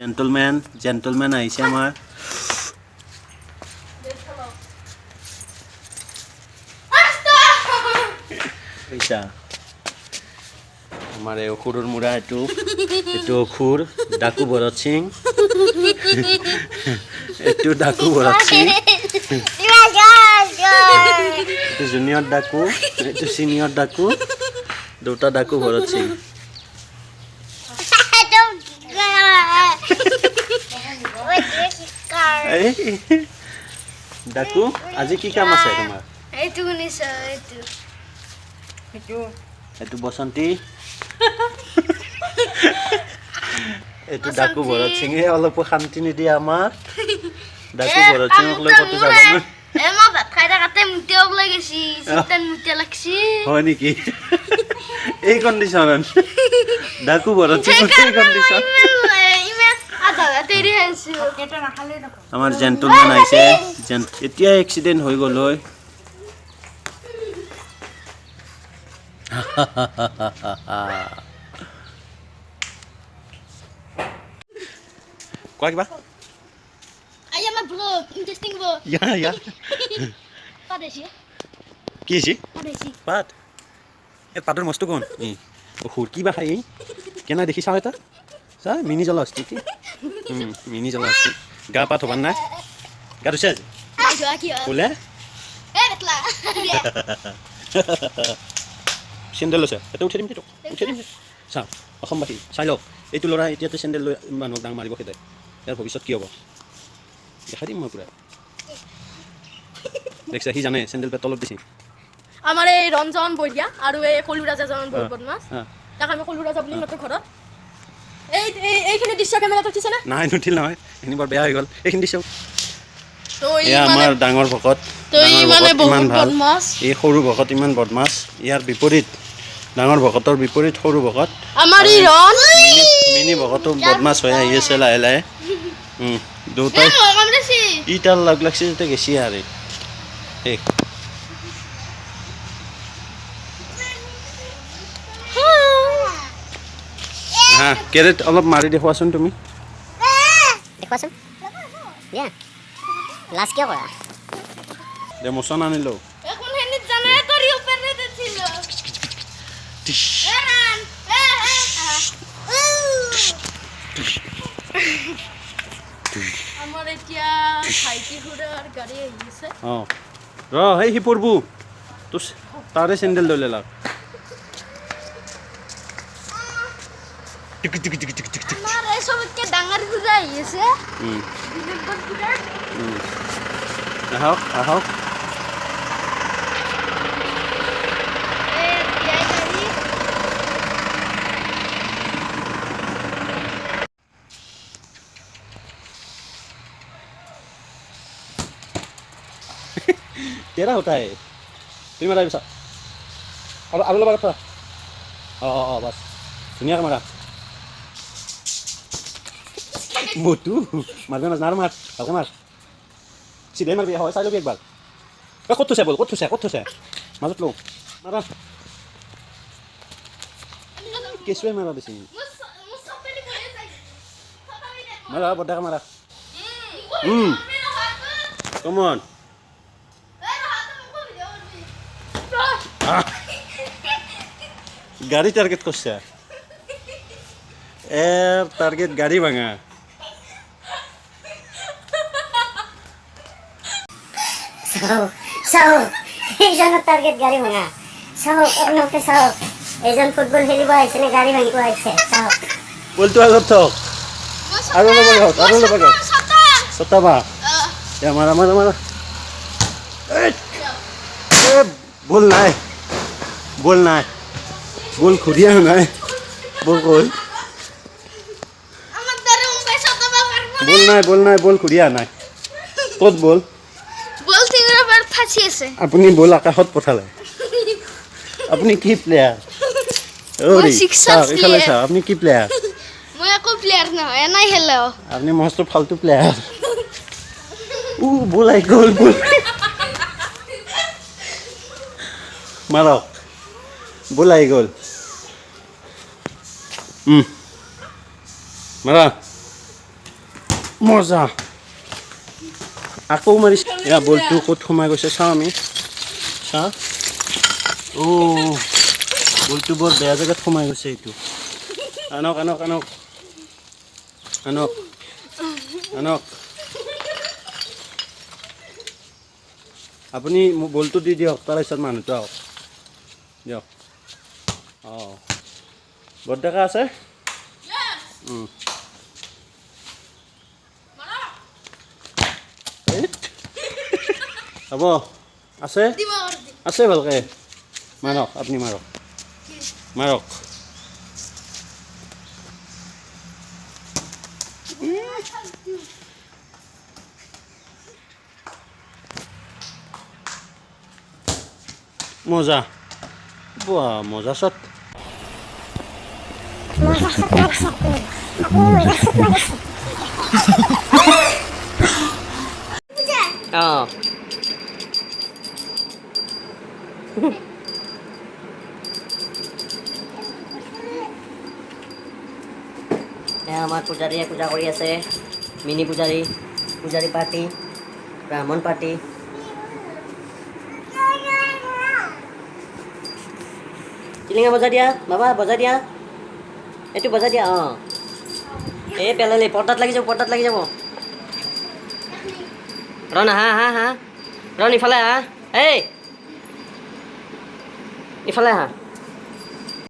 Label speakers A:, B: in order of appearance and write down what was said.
A: Gentlemen, gentlemen আহিছে আমাৰ। পইচা আমাৰ এই অসুৰৰ মূৰা, এইটো এইটো অসুৰ ডাকু ভৰত সিং, এইটো ডাকু ভৰত সিং, এইটো জুনিয়ৰ ডাকু, এইটো চিনিয়ৰ ডাকু, দুটা ডাকু ভৰত সিং। ডাকু, আজি কি কাম আছে তোমাৰ?
B: এইটো শুনিছ, এইটো
A: এইটো বসন্তী, এইটো ডাকু ভৰত সিঙে অলপো শান্তি নিদিয়ে আমাক। ডাকু ভৰত সিঙক লৈ ক'তো যাব নোৱাৰি।
B: এ মই ভাত খাই থাকোঁতে মুতিয়া ওলাই গৈছি, চিন্তাত মুতিয়া লাগছি।
A: হয় নেকি? এই কণ্ডিশ্যন ডাকু ভৰত সিঙৰ, এই কণ্ডিশ্যন।
B: ইমান আধা ভাত এৰি খাইছো।
A: আমাৰ জেণ্টলমেন আহিছে। এতিয়া এক্সিডেণ্ট হৈ গ'ল হয়। কোৱা কিবা।
B: I am a vlog, interesting vlog.
A: ইয়া ইয়া।
B: পাত আহিছে।
A: কি হৈছে?
B: পাত আহিছে।
A: পাত, এই পাতৰ মস্ত কোন ই অসুৰ কিবা খাই এই কেনে দেখি চাওঁ এটা চা, মিনি জ্বলা আসছে কি, মিনি জ্বলা আসছে। গা পা থবাৰ নাই, গা ধুইছে আজি?
B: নাই যোৱা, কি হয়?
A: বোলে।
B: এ বেটলা।
A: চেণ্ডেল লৈছে, এইটো উঠাই দিম দে তোক, উঠাই দিম দে। চাওঁ অসমবাসী, চাই লওক, এইটো ল'ৰা এতিয়াতে চেণ্ডেল লৈ মানুহক ডাং মাৰিব খেদে, ইয়াৰ ভৱিষ্যত কি হ'ব দেখাই দিম মই পুৰা। দেখিছা, সি জানে চেণ্ডেল পেট তলত দিছে।
C: আমাৰ এই ৰঞ্জন বৈদ্যা আৰু এই কলু ৰাজা জন বহুত বদমাছ। তাক আমি কলু ৰাজা বুলি মাতো ঘৰত। এই এইখিনি দৃশ্য কেমেৰাত উঠিছে নে?
A: নাই, নুঠিল নহয়, এইখিনি বৰ বেয়া হৈ গ'ল এইখিনি দৃশ্য।
C: তো ই
A: এয়া
C: মানে
A: আমাৰ ডাঙৰ ভকত,
C: তো ই
A: ডাঙৰ
C: মানে
A: ভকত ইমান
C: বহুত
A: ভাল,
C: বদমাছ।
A: এই সৰু ভকত ইমান বদমাছ, ইয়াৰ বিপৰীত ডাঙৰ ভকতৰ বিপৰীত সৰু ভকত।
C: আমাৰ এই ৰণ
A: মিনি মিনি ভকতো বদমাছ হৈ আহি আছে লাহে লাহে। দুটাই
B: এ মই কামৰিছি।
A: ই তাৰ লগ লাগছে যেতিয়া গেছি আৰু শেষ। হা, কেৰেট অলপ মাৰি দেখুৱাচোন তুমি।
D: দেখুৱাচোন দিয়া, লাজ কিয় কৰা?
A: দে মোচন আনিলো।
B: এখন হেনিত জানাই তোৰ ওপৰেৰে ছিল। এ ৰান, এ এ।
C: আমাৰ এতিয়া ভাইটি খুৰাৰ গাড়ী আহি আছে।
A: অঁ ৰ, সেই সি পৰবো তোৰ তাৰে চেণ্ডেল লৈ লাগ। টিক টিক টিক টিক টিক টিক।
B: আমাৰ এই চবতকে ডাঙৰ খুৰা আহি আছে। বিনোদৰ খুৰা।
A: আহক আহক।
B: এ বিয়াই গাড়ী।
A: তেৰা होता है, তুমি মাৰা পিছত আৰু আৰু অলপ আগত থোৱা। অঁ অঁ অঁ, বাছ, ধুনীয়াকৈ মাৰা। মটু মাৰবে নাজানা আৰু, মাৰ ভালকৈ, মাৰ চিধাই মাৰবি। হয়, চাই ল'বি একবাৰ। এ ক'ত থৈছে বল, ক'ত থৈছে, ক'ত থৈছে? মাজত লওঁ, মাৰা। কেঁচুৱাই মাৰা দিছে।
B: মোৰ চপেলি বহি আছে।
A: মাৰা, বৰদাকে মাৰা। কমন। গাড়ী টাৰ্গেট কৰিছে, এৰ টাৰ্গেট গাড়ী ভাঙা।
D: চাওক চাওক, এইজনৰ টাৰ্গেট গাড়ী ভঙা। চাওক আপোনালোকে চাওক, এইজন ফুটবল খেলিব আহিছে নে গাড়ী ভাঙিব আহিছে, চাওক।
A: বলটো আগত থওক আৰু অলপ আগত, আৰু অলপ আগত। চতাবা এ, মাৰা মাৰা মাৰা। এই, এ বল নাই, বল নাই, বল ঘূৰি অহা নাই, বল ক'ল?
B: আমাৰ দৰে মুম্বাই চতাবা পাৰব।
A: বল নাই, বল নাই, বল ঘূৰি অহা নাই, ক'ত বল?
B: বল টিঙৰ ওপৰত ফাঁচি আছে।
A: আপুনি বল আকাশত পঠালে, আপুনি কি প্লেয়াৰ?
B: মই sixer
A: ইফালে
B: player।
A: চাওক, আপুনি কি প্লেয়াৰ?
B: মই একো প্লেয়াৰ নহয়, এনেই খেলো।
A: আপুনি মস্ত ফাল্টু প্লেয়াৰ। উ বল আহি গ'ল, বল মাৰক, বল আহি গ'ল। মাৰা। মজা, আকৌ মাৰিছে। এয়া বলটো ক'ত সোমাই গৈছে চাওঁ আমি, চাওঁ। অ' বলটো বৰ বেয়া জেগাত সোমাই গৈছে এইটো। আনক আনক আনক আনক আনক। আপুনি মোক বলটো দি দিয়ক, তাৰপিছত মানুহটো আহক দিয়ক। অঁ, বৰডেকা আছে। হ'ব, আছে আছে, ভালকৈ মাৰক, আপুনি মাৰক মাৰক। মজা, বাহ মজা shot.
D: মজা শ্বট মাৰিছে আপুনি, আপুনি মজা শ্বট মাৰিছে।
E: অঁ, এয়া আমাৰ পূজাৰীয়ে পূজা কৰি আছে, মিনি পূজাৰী, পূজাৰী পাৰ্টি, ব্ৰাহ্মণ পাৰ্টি। টিলিঙা বজাই দিয়া বাবা, বজাই দিয়া, এইটো বজাই দিয়া। অঁ, এই পেলালি পৰ্দাত লাগি যাব, পৰ্দাত লাগি যাব। ৰণ, আহা আহা আহা, ৰণ ইফালে আহা, এই ইফালে আহা।